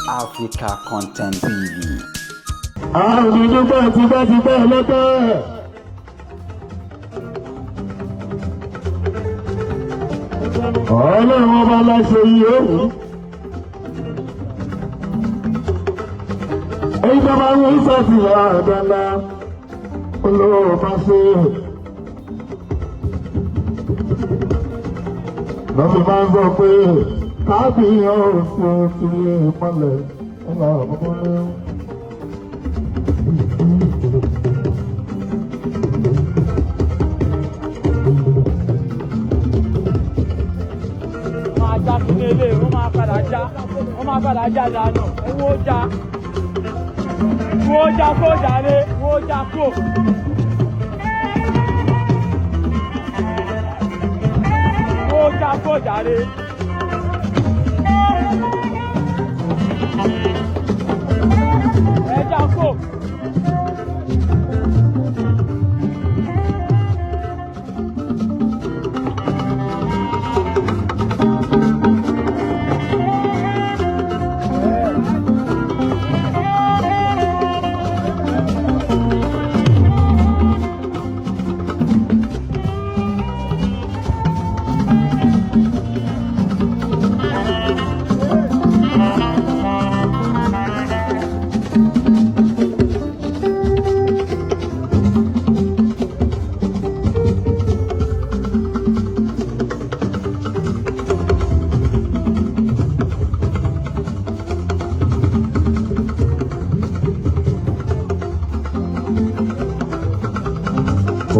Africa Content TV. Àwọn ìdúpẹ́ tipẹ́tipẹ́ lọ́tẹ́. Ọlọ́run ọba láṣẹ yìí ó wù. Èyí tó máa ń wí sọ́ọ̀tì àdàlà olówó bá ṣe. Lọ́sọ̀ máa ń sọ pé kábíyàn ò ṣe ti ìmọ̀lẹ̀ ńlá ọmọdé. Máa já sínú ilé, wọ́n máa padà já, wọ́n máa padà já dànù. Owó já, wọ́n já kó jàre, wọ́n já kó. Wọ́n já kó jàre. Ẹ já kó.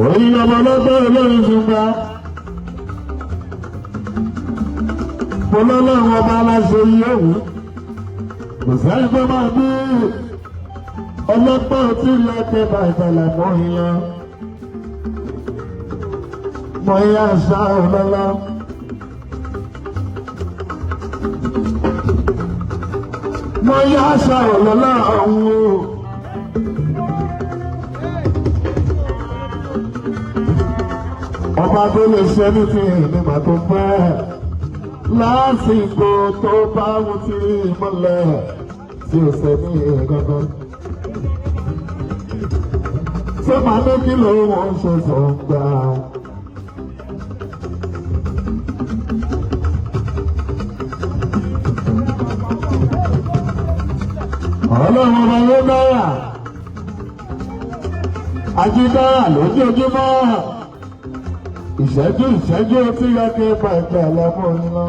Oyin ọmọ ọlọ́gbọ́n olórin ṣùgbọ́n. Olólùwọ̀n ọba aláṣẹ yìí òwú. Kò sẹ́ni tó máa bí ọlọ́gbọ́n tí lọ́kẹ́ bá ìbàlẹ̀ mọ́ ìyẹn. Mọ ìyá àṣà ọlọ́lá. Mọ ìyá àṣà ọlọ́lá ọ̀hún o. Ọba tó lè ṣe ní ti nígbà tó fẹ́ lásìkò tó bá wù tí mọ́lẹ̀ tí ó ṣe ní gangan. Ṣé màá ní kí ló wọ́n ṣe tó ń gbà? Ọlọ́run ọba ló dára, ajídára lójoojúmọ́, ìṣẹ́jú ìṣẹ́jú tí yẹ kí pàṣẹ lọ́mọ yín lọ.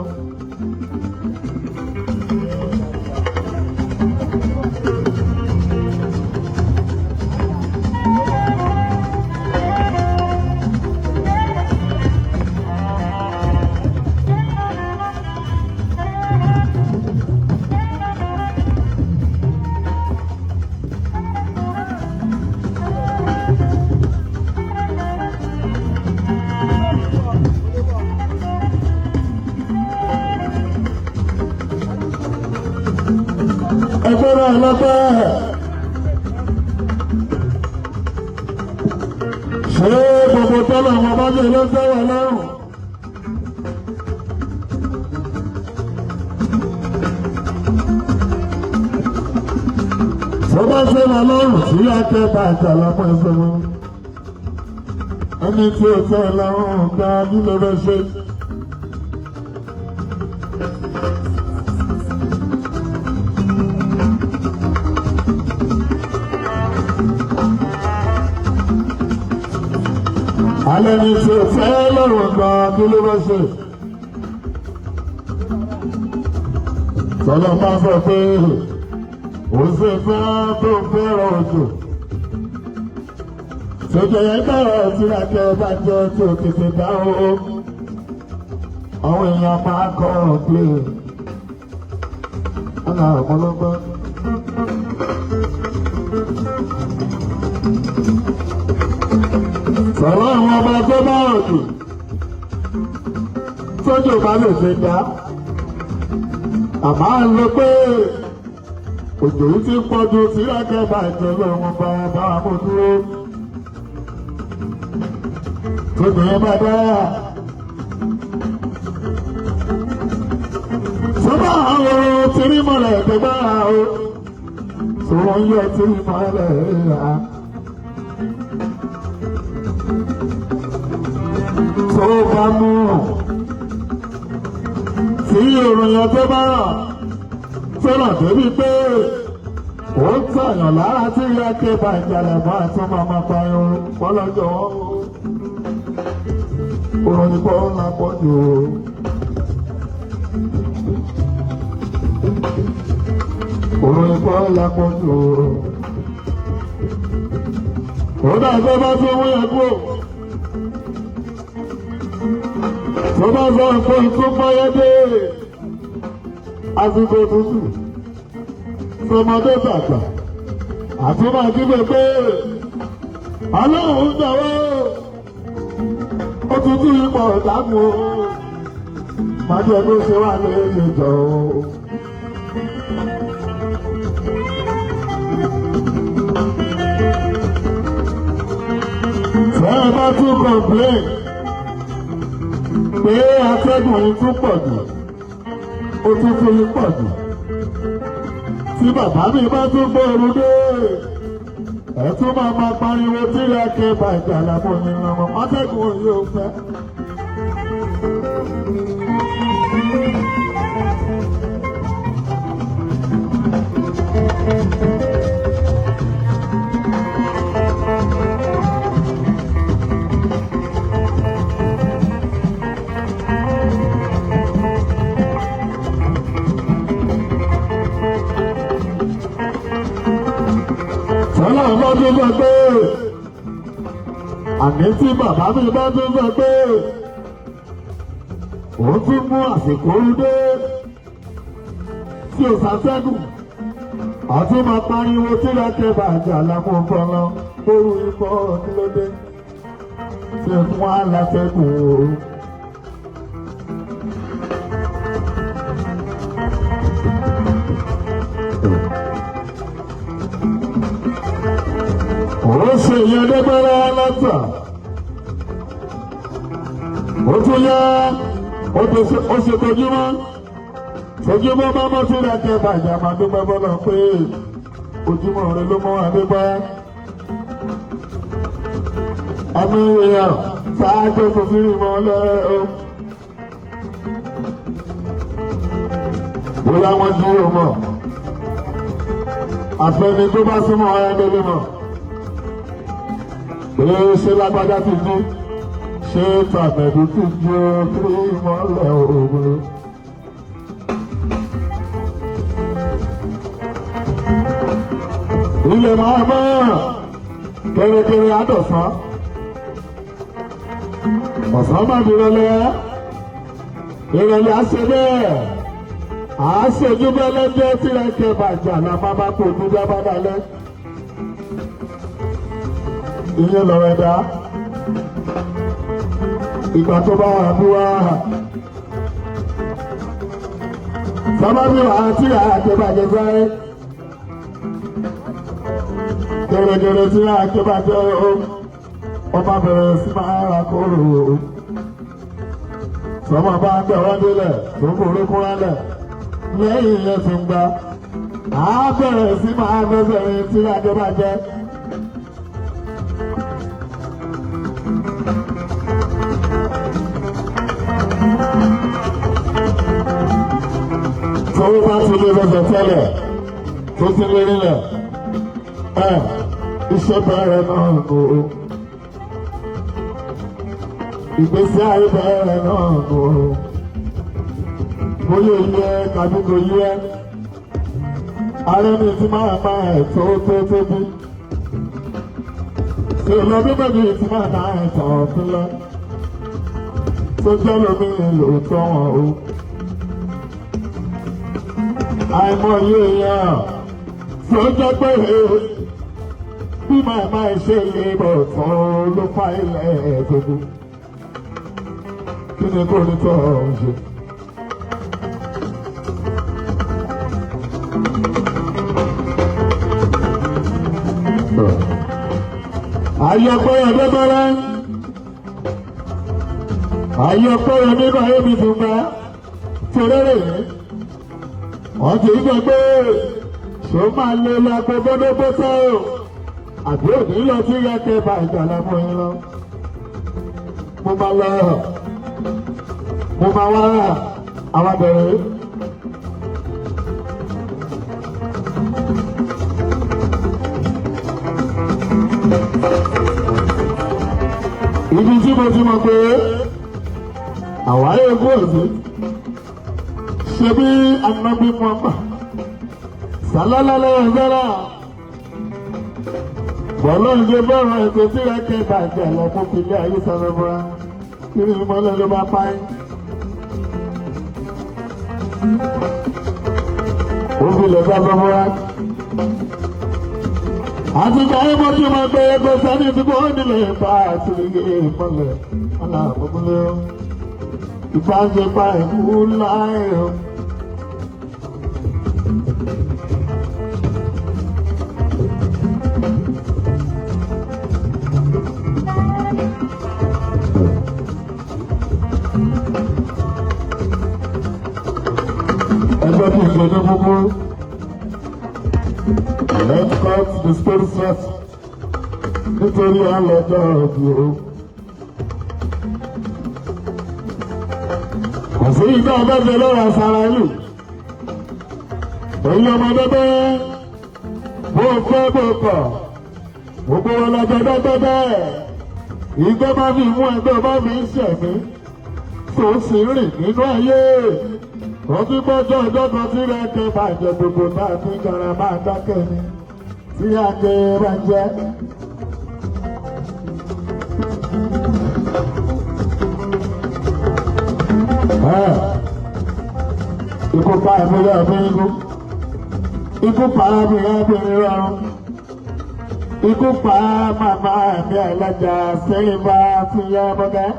Ẹgbẹ́ náà lọ́pẹ́. Ṣé gbogbo tọ́lọ̀ ọmọ bá jẹ́ ló ń tẹ́wọ̀ lọ́rùn? Tó bá ṣe wà lọ́rùn tí akẹ́ bá àjàlá mọ́ ẹsẹ̀ wọn. Ẹni tí ó tẹ́ lọ́rùn gba nílò rẹ̀ ṣe. Alẹ́ ni tí ó tẹ́ lọ́rùn gba nílò rẹ̀ ṣe. Sọlá máa sọ pé òun ṣe fẹ́ tó fẹ́ràn òjò. Sọjọ́ yẹn bẹ̀rẹ̀ tí akẹ́ bá jẹ́ tí ó tètè dá o. Àwọn èèyàn máa kọ́ ọ̀pẹ. Ọ̀nà ọ̀pọ̀lọpọ̀. Sọ̀rọ̀ àwọn ọba tó bá òjò. Sọ́jọ́ bá lè ṣe dá. Àmọ́ à ń lọ pé òjò yìí ti pọ̀ ju tí akẹ́ bá jẹ́ lọ́wọ́ bá bá mú dúró. Tóbi yẹn bá dá. Sọ́bà àwọn tìrí mọ̀lẹ̀ tó Adébára o, tí wọ́n yọ tí ìmọ̀lẹ̀ rà. Tó bá mú tí ìròyìn tó bá ràn tó ràn débi pé ó ń tàyàn lára tí ìyá ké bá ìjàlẹ̀ bá tún máa ma pariwo fọlọ́jọ́ òròyìn pọ̀ ńlá pọ̀ jù o. Òròyìn pọ̀ ńlá pọ̀ jù o. Ó dàgbé bá tún wú yẹn kú. Tó bá sọ nǹkan tó báyé dé àsìkò tútù tọmọdé tàgbà àti máa kígbe pé Ọlọ́run ń jọ̀wọ́ òtútù ipò ọ̀dàkùn o má jẹ́ kó ṣe wà lóye jọ o. Tẹ́ ẹ bá tún complain pé atẹ́gùn yìí tún pọ̀ jù, òtútù yìí pọ̀ jù, tí bàbá mi bá tún gbòòrò dé, ẹ tún máa ma pariwo tí ilẹ̀ bá ìjà làbọ̀ ní ọmọ atẹ́gùn yìí ò fẹ́. Tọ́lá bá tún sọ pé àní tí bàbá mi bá tún sọ pé òun tún mú àsìkò ooru dé tí ò sàtẹ́gùn àti máa pariwo tí lẹ́kẹ̀ bàjẹ́ àlámú fọlọ́ lóru ikọ̀ kílódé tí fún wa látẹ́gùn ooru. Ó ṣe ìyẹn dẹ́gbẹ́rẹ́ lọ́tà, ó tún yá, ó ṣe tojúmọ́ tojúmọ́ bá mọ́ sí ìdájẹ́ bàjẹ́ máa dúpẹ́ bọ́lá pé ojúmọ́ rẹ ló mọ́ adébá àmì èèyàn ṣáájú kò sí ìmọ̀ lẹ́ o. Bóyá wọ́n jí o mọ̀, àfẹni tó bá súnmọ́ ọ̀rẹ́ délé mọ̀ pé ṣé lágbájá ti jí, ṣé tàbẹ̀dù ti jí o kí ìmọ̀lẹ̀ òògùn. Ilẹ̀ máa mọ́ kẹrẹkẹrẹ àdọ̀sán, ọ̀sán máa di ìrọ̀lẹ́, ìrọ̀lẹ́ àṣẹ bẹ́ẹ̀ àṣẹjú bẹ́ẹ̀ lẹ́jọ́ tí rẹ̀ bàjẹ́ àlá máa bá kó ojú dábàá dalẹ́. Ìyẹn lọ̀rọ̀ ẹ̀dá ìgbà tó bá wà bí wá sábàbí wà á tí àjẹbàjẹ́ sáré gẹ̀rẹ́gẹ̀rẹ́ tí àjẹbàjẹ́ ó ọba bẹ̀rẹ̀ sí máa ra kóró sọmọ bá ń gbẹ wọ́n délẹ̀ tó ń forí kúnra lẹ̀ lẹ́yìn ìyẹn tó ń gba á bẹ̀rẹ̀ sí máa fẹsẹ̀ rìn tí àjẹbàjẹ́. Tó bá ti lé lọ́sẹ̀ tẹ́lẹ̀ tó ti lé nílẹ̀ ẹ̀ iṣẹ́ bẹ̀rẹ̀ náà nù ó, ìgbésí ayé bẹ̀rẹ̀ náà nù ó, bóyá yẹ tàbí kò yẹ ààrẹ mi ti máa máa ẹ̀ tó tó tó bí tí olóbi bẹ́ẹ̀ ti máa máa ẹ̀ tọ̀ fúnlẹ̀ tó jẹ́ lómi lòótọ́ wọn o. Àìmọye èèyàn tó jẹ́ pé bí màmá ṣe lè bọ̀ tán ló fa ilẹ̀ gbogbo. Kí ni kò ní tọ́ ọ̀hún ṣe? Ayọ̀pẹ́ ẹ̀dẹ́gbẹ́rẹ́ ayọ̀pẹ́ nínú ayé mi tún gbá torẹ́rẹ́ yìí. Wọ́n ti ń sọ pé ṣó máa lé lọ́pọ̀ gbọ́dọ̀gbọ́sọ̀ o, àbí òní lọ sí yàtẹ̀ bá ìjàlá mọ́ yín lọ. Mo máa lọ, mo máa wá àwọn abẹ̀rẹ̀. Ibi tí mo ti mọ̀ pé àwáyé ogún ọ̀sẹ̀ ṣe bí Anabi Muhammad sàlálàlẹ́ ọ̀sẹ́lá bọ́lá ń ṣe bọ́ọ̀rọ̀ ètò tí rẹ̀ kẹ́ bàjẹ́ lọ́mú filé ayé sọ̀rọ̀ bọ́ra kí ni ìmọ̀lẹ́ ló bá pa yín. Ó fi lè sá sọ́fúnra. Àti ìgbà yẹn mo ti mọ̀ pé kò sẹ́ni tí kò nílé bá àti ìmọ̀lẹ̀ aláàbọ̀mọ́lẹ́ ìbáṣepá ìkú láì o. Ẹgbẹ́ tí ìṣe ní gbogbo. Let's cut the story short. Nítorí àlọ́jọ́ òbí o. Kò sí ìgbà ọ̀bẹ́sẹ̀ lọ́rọ̀ sára ìlú. Èyí ọmọdé bẹ́ẹ̀ bó fẹ́ bó kọ̀. Gbogbo wọn lọ́jọ́ dọ́gbẹ́ bẹ́ẹ̀. Ìgbẹ́ bá fi mú ẹgbẹ́ bá fi ń ṣẹ̀mí. Tó sì rìn nínú ayé. Wọ́n ti gbọ́jọ́ ọjọ́ kan tí rẹ̀ kẹ́ bàjẹ́ gbogbo náà fi jọra máa dákẹ́ ni. Tí àgbẹ̀ bá jẹ́. Ikú pa ẹ̀mí ẹ̀mí ikú. Ikú pa ẹ̀mí ẹ̀mí rọrùn. Ikú pa màmá ẹ̀mí ẹ̀lẹ́jà sẹ́yìn bá ti yẹ bọ́gẹ́.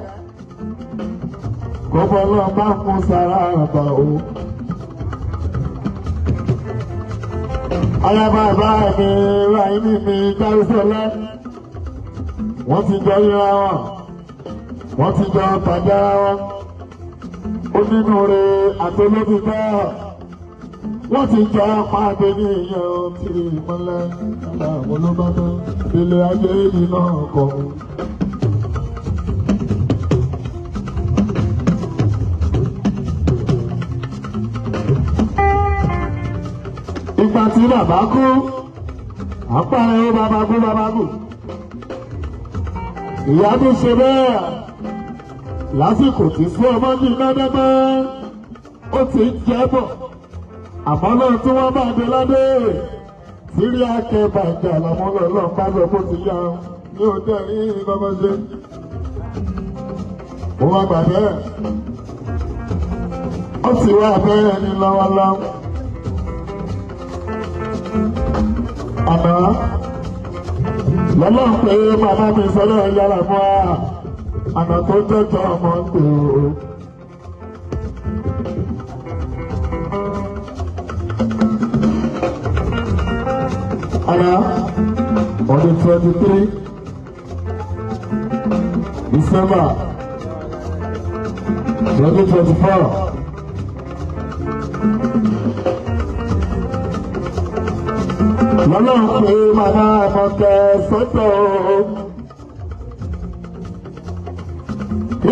Kó bọ́lọ́ bá mú sára ọ̀bà o. Ayaba bá mi ráyìn mi Járúsọ́lá. Wọ́n ti jọ ríra wọn. Wọ́n ti jọ pàdé ara wọn. Onínúure àtolóbìtọ́ wọ́n ti jọ pàdé ní ìyẹn tí ìmọ̀lẹ́ aláwọ̀ ló bá tán ilé ayé yìí náà kọ̀. Ìgbà tí bàbá kú, àpárẹ̀ ó bàbá kú bàbá kú. Ìyá tó ṣe bẹ́ẹ̀ lásìkò tí fún ọmọ ní lọ́dọ́gbọ́n ó ti ń jẹ́ bọ̀ àmọ́ náà tí wọ́n bá dé ládé sírí akẹ́bàjẹ́ àlàmọ́ lọ́lọ́ bá sọ bó ti yá ní òde rí kọ́kọ́ ṣe. Mo wá gbà bẹ́ẹ̀ ó sì wá bẹ́ẹ̀ ní lọ́wọ́lọ́wọ́. Àná lọ́lọ́ pé bàbá mi sọ́dọ̀ yára fún wa àná tó jọjọ ọmọ ń pè ó. Àná on the 23 December 2024. Lọ́lọ́run pé màmá àmọ̀kẹ́ sọ́tọ̀ o.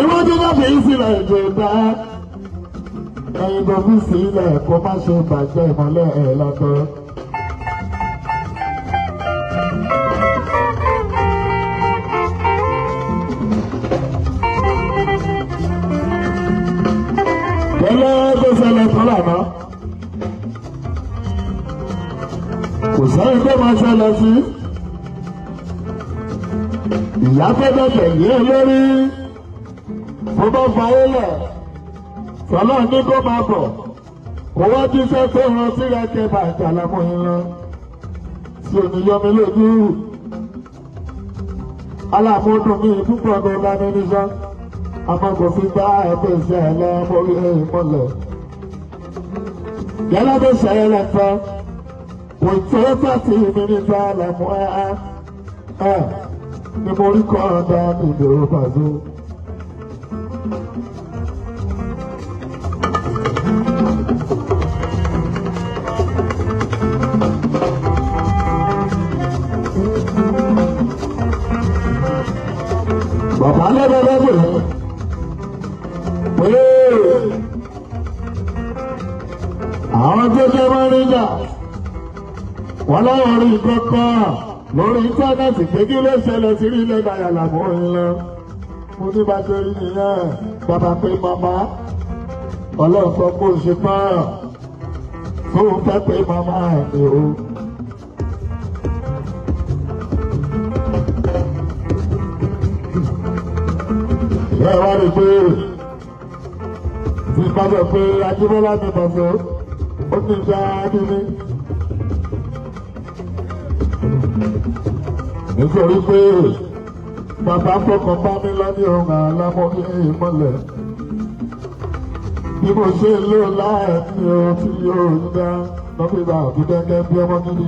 Ìwọ́jú náà fi sílẹ̀ ìjọba. Ẹyin tó fi sílẹ̀ kó má ṣe bàjẹ́ ìmọ́lẹ̀ ẹ̀ lọ́tọ̀. Gẹ́lẹ́ tó ṣẹlẹ̀ kan lànà. Kò sẹ́yìn tó máa ṣẹlẹ̀ sí. Ìyá tó bẹ̀bẹ̀ yé lórí bó bá fa ilẹ̀ sọlá ní kó máa bọ̀ kó wá jíṣẹ́ tó rán sí rẹ̀kẹ́ bàjẹ́ àlámọ́yìn lọ tí ò ní yọmi lójú aláàmúdùn mi púpọ̀ ní ọ̀làmì níṣẹ́ àmọ́ kò fi bá ẹgbẹ́ ìṣẹ̀lẹ̀ mórí ìmọ̀lẹ̀ yálà tó ṣẹlẹ̀ tán kò tó tàbí mi níta lẹ́mú ẹ́ ẹ́ ni mo rí kọ́ ọ̀dà ìdòwò pàṣẹ. lọ́dọ̀ pè é pé àwọn tó jẹ́ mọ́níjà wọ́n láwọn rí kankan lórí íńtánẹ́ẹ̀tì pé kí ló ṣẹlẹ̀ sí rí lẹ́gbàá yàrá mọ́ ń lọ. Mo ní bá ṣe rí nìyẹn, bàbá pé màmá ọlọ́run sọ pé ó ṣe tán tóun fẹ́ pé màmá mi o. Ìyá wa rí pé tí bá sọ pé Ajíbọ́lá mi bọ̀ sọ, ó ní ìjà níní. Nítorí pé bàbá fọkàn bá mi lọ ní ohun àlámọ́ ní ìmọ̀lẹ̀. Bí mo ṣe lò láàrin o tí yóò ń dá lọ́fíìsà àti gẹ́gẹ́ bí ọmọ gidi.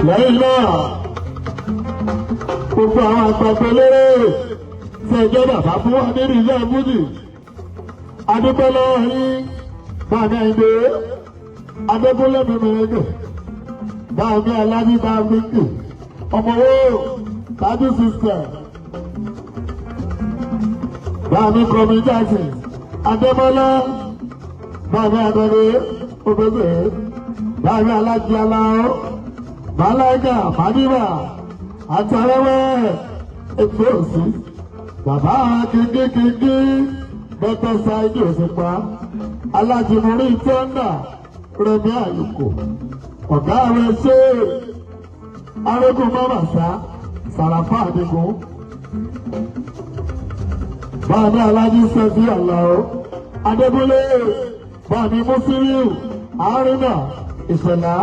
Lẹ́yìn náà, gbogbo àwọn àgbàgbé lérè tí ẹjọ́ bàbá fún wa nínú ilé ìbújì. Adúpẹ́ lọ́wọ́ yín, bàmí Àyìndé, Adékúnlé mímìrìngì, bàmí Alábí bàmíngì, ọmọwé Tájú sísẹ̀, bàmí Kọ́mi Jackson, Adémọ́lá, bàmí Adọ́dé, Obèsè, bàmí Alájí Aláwọ̀, Màláíkà, Màdìbà, àtàrẹwẹ ètò òsì bàbá kíngíkíngí bẹtẹ ṣáájú òṣùpá alájùmọ̀rí tọ́ndà rẹmi àlùkò ọ̀gá rẹ ṣe arógùn mọ́màṣá sàràfà àdìgún bàmí alájí sẹ́fí àlàó adébúlé bàmí mùsíríù àárínà ìṣẹ̀lá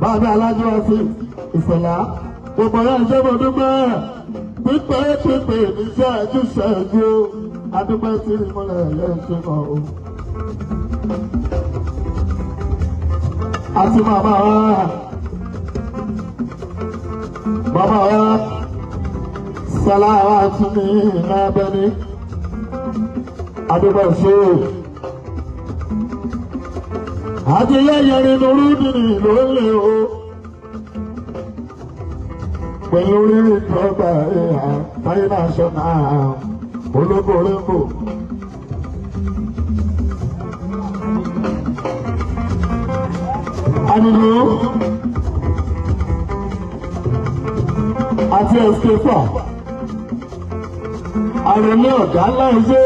bàmí alájí wàsí ìṣẹ̀lá gbogbo ọ̀rẹ́ ìṣẹ́ mo dúpẹ́ pípẹ́ pípẹ́ ní ṣẹ́jú ṣẹ́jú adúpẹ́ tí ìmọ̀lẹ̀ lẹ́sìn mọ́ o. Àti màmá wa sàláwà tún ní ìnábẹ́ni adúpẹ́ ṣe. Àti yẹ́yẹ́rin nurúdìní ló lè o pẹ̀lú rírì dọ́gba ìhà táyé náà ṣọ́nà ológo rainbow. Àdìgún àti ẹ̀sìkẹ́fà àròlé ọ̀gá láìsí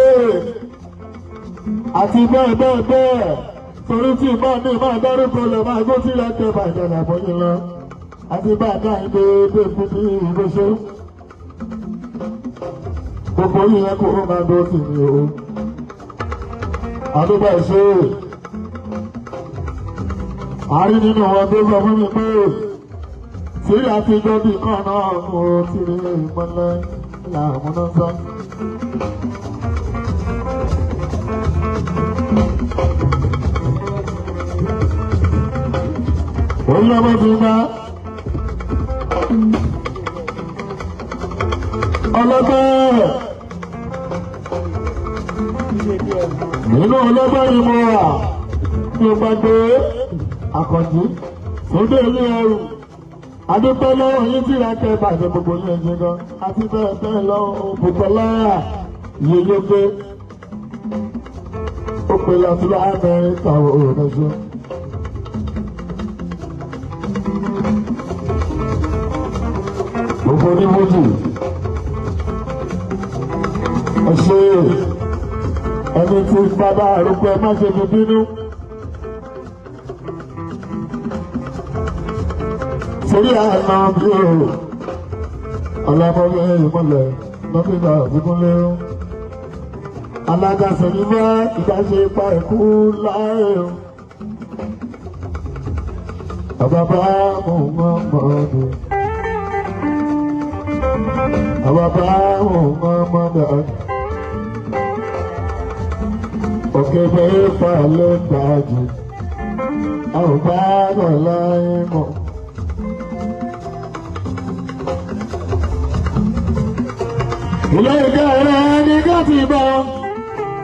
àti bẹ́ẹ̀ bẹ́ẹ̀ bẹ́ẹ̀ torí tí ìbá mi máa dárúkọ lọ máa gbó sílẹ̀ kẹfà ìjọba àbọ̀yìn lọ àti bá a dáhùn pé pé fún mi ìgbésẹ̀ gbogbo yìí yẹn kó máa dúró tì mí o àdúgbò ìṣe àárín nínú wọn tó sọ fún mi pé sírí àtijọ́ bí kan náà mo ti rí ìmọ̀lẹ́ làmúnánsá. Òun lọ́mọ ti máa. Ọlọ́gbẹ́ nínú ọlọ́gbẹ́ ni mo wà tí o bá gbé àkànjí sódò ilé ẹrù adúpẹ́ lọ́wọ́ yín tí ra kẹ́ bàjẹ́ gbogbo yín ẹ̀jẹ̀ gan àti bẹ́ẹ̀ bẹ́ẹ̀ lọ́wọ́ Bùkọ́lá yeye pé ó pe láti Amẹ́ríkà òun ẹ̀ṣọ́. Gbogbo onímọ̀jì ṣe ẹni tí bàbá àrùkọ ẹ má ṣe fi bínú. Sórí àná bí o, ọ̀làmọ́lẹ̀ ìmọ̀lẹ̀ lọ́fíìsà àfikúnlé. Alága sẹ̀yìn mọ́ ìdáṣe ipa ẹ̀kú láàyè o. Bàbá bá mò ń mọ́ mọ́ ọdún. Bàbá bá mò ń mọ́ mọ́ ọdún. Òkè mẹ́fà ló gbà jù, a ò bá bọ̀ láyé mọ̀. Ilé ìgbà rẹ̀ ní ká ti bọ̀,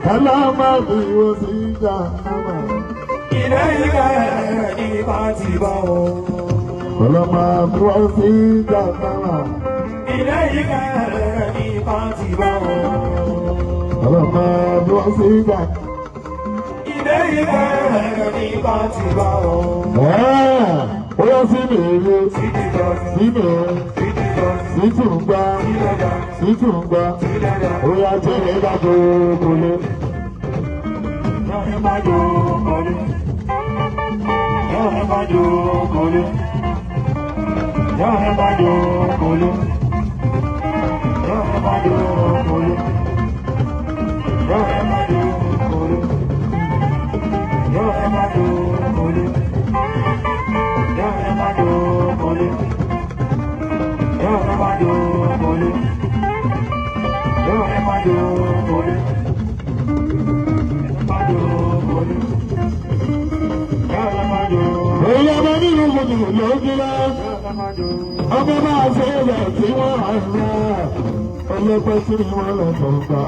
kálá máa fi wo sí ìjà náà. Ilé ìgbà rẹ̀ ní ká ti bọ̀. Ọlọ́mọ kúrò sí Jàǹdàmà. Ilé ìgbẹ́ nìkan ti bá wọn. Ọlọ́mọ kúrò sí Jàǹdàmà. Ilé ìgbẹ́ nìkan ti bá wọn. Ó yọ sí mi rí, Títí lọ sí mi rí, títí lọ sí tún gbá, sílẹ̀dá sí tún gbá. sílẹ̀dá. Ó yá jẹ́ ìgbà tó kólé. Yọ̀rẹ́ máa jò kọ́lé. Yọ̀rẹ́ máa jò kọ́lé. Yọ̀rẹ́ máa jò kọ́lé. Yọ̀rẹ́ máa jò kọ́lé. Yọ̀rẹ́ máa jò kọ́lé. Yọ̀rẹ́ máa jò kọ́lé. Yọ̀rẹ́ máa jò kọ́lé. Yọ̀rẹ́ máa jò kọ́lé. Yọ̀rẹ́ máa jò kọ́lé. Èyí ọmọ nínú gbogbo ló ń gbé. Ọmọ máa ṣe ilẹ̀ tí wọ́n á rà. Ọlọ́pẹ́ sí ni wọ́n lọ sọ̀rọ̀ gbà.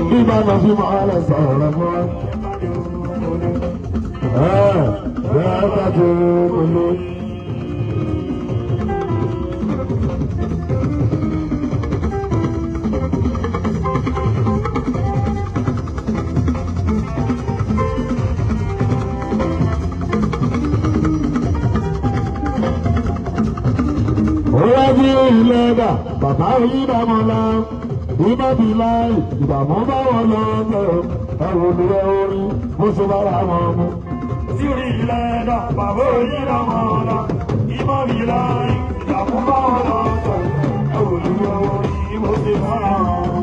Bí bá lọ sí mọ́ lọ sọ̀rọ̀ fún wa. Ẹ ẹ bá tó kólé. Olájú ilẹ̀ dà, bàbá onídàmọ́lá, iná bí láì, ìdààmú bá wọn lọ tẹ̀, ẹ̀rù olùwẹ̀ orin, bó ṣe bára wọn mu. Sírí ilẹ̀ dà, bàbá onídàmọ́lá, ìmọ̀ mi láì, ìdààmú bá wọn lọ tẹ̀, ẹ̀rù olùwẹ̀ orin, bó ṣe bára wọn mu.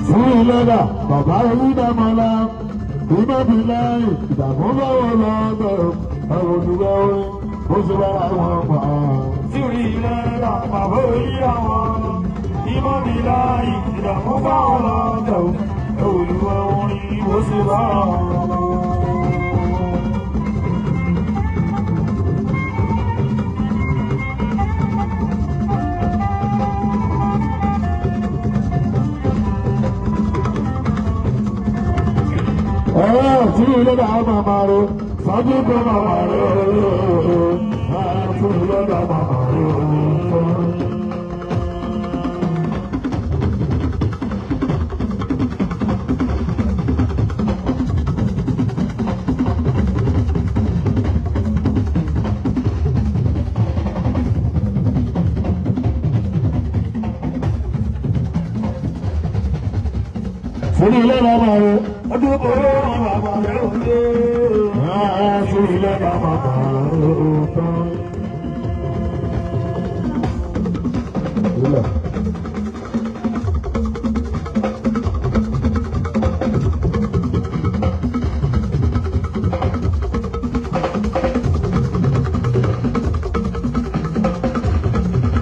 Sí ilẹ̀ dà, bàbá onídàmọ́lá, iná bí láì, ìdààmú bá wọn lọ tẹ̀, ẹ̀rù olùwẹ̀ orin, bó ṣe bára wọn mọ̀. Sírí ilẹ̀ dà, bàbá onídàmọ́lá, ìmọ̀ mi láì, ìdààmú bá wọn lọ tẹ̀, ẹ̀rù olùwẹ̀ orin, bó ṣe bára wọn mu. Ẹ̀rọ tí ilé dà máa máa ro, sọ́jú kó máa máa ro, ẹ̀rọ tí ilé dà máa máa ro. Fún ilé dà máa ro. Ọdún kòró ni bàbá rẹ̀ ń lé. Ẹ̀rọ tí ilé dà máa máa ro.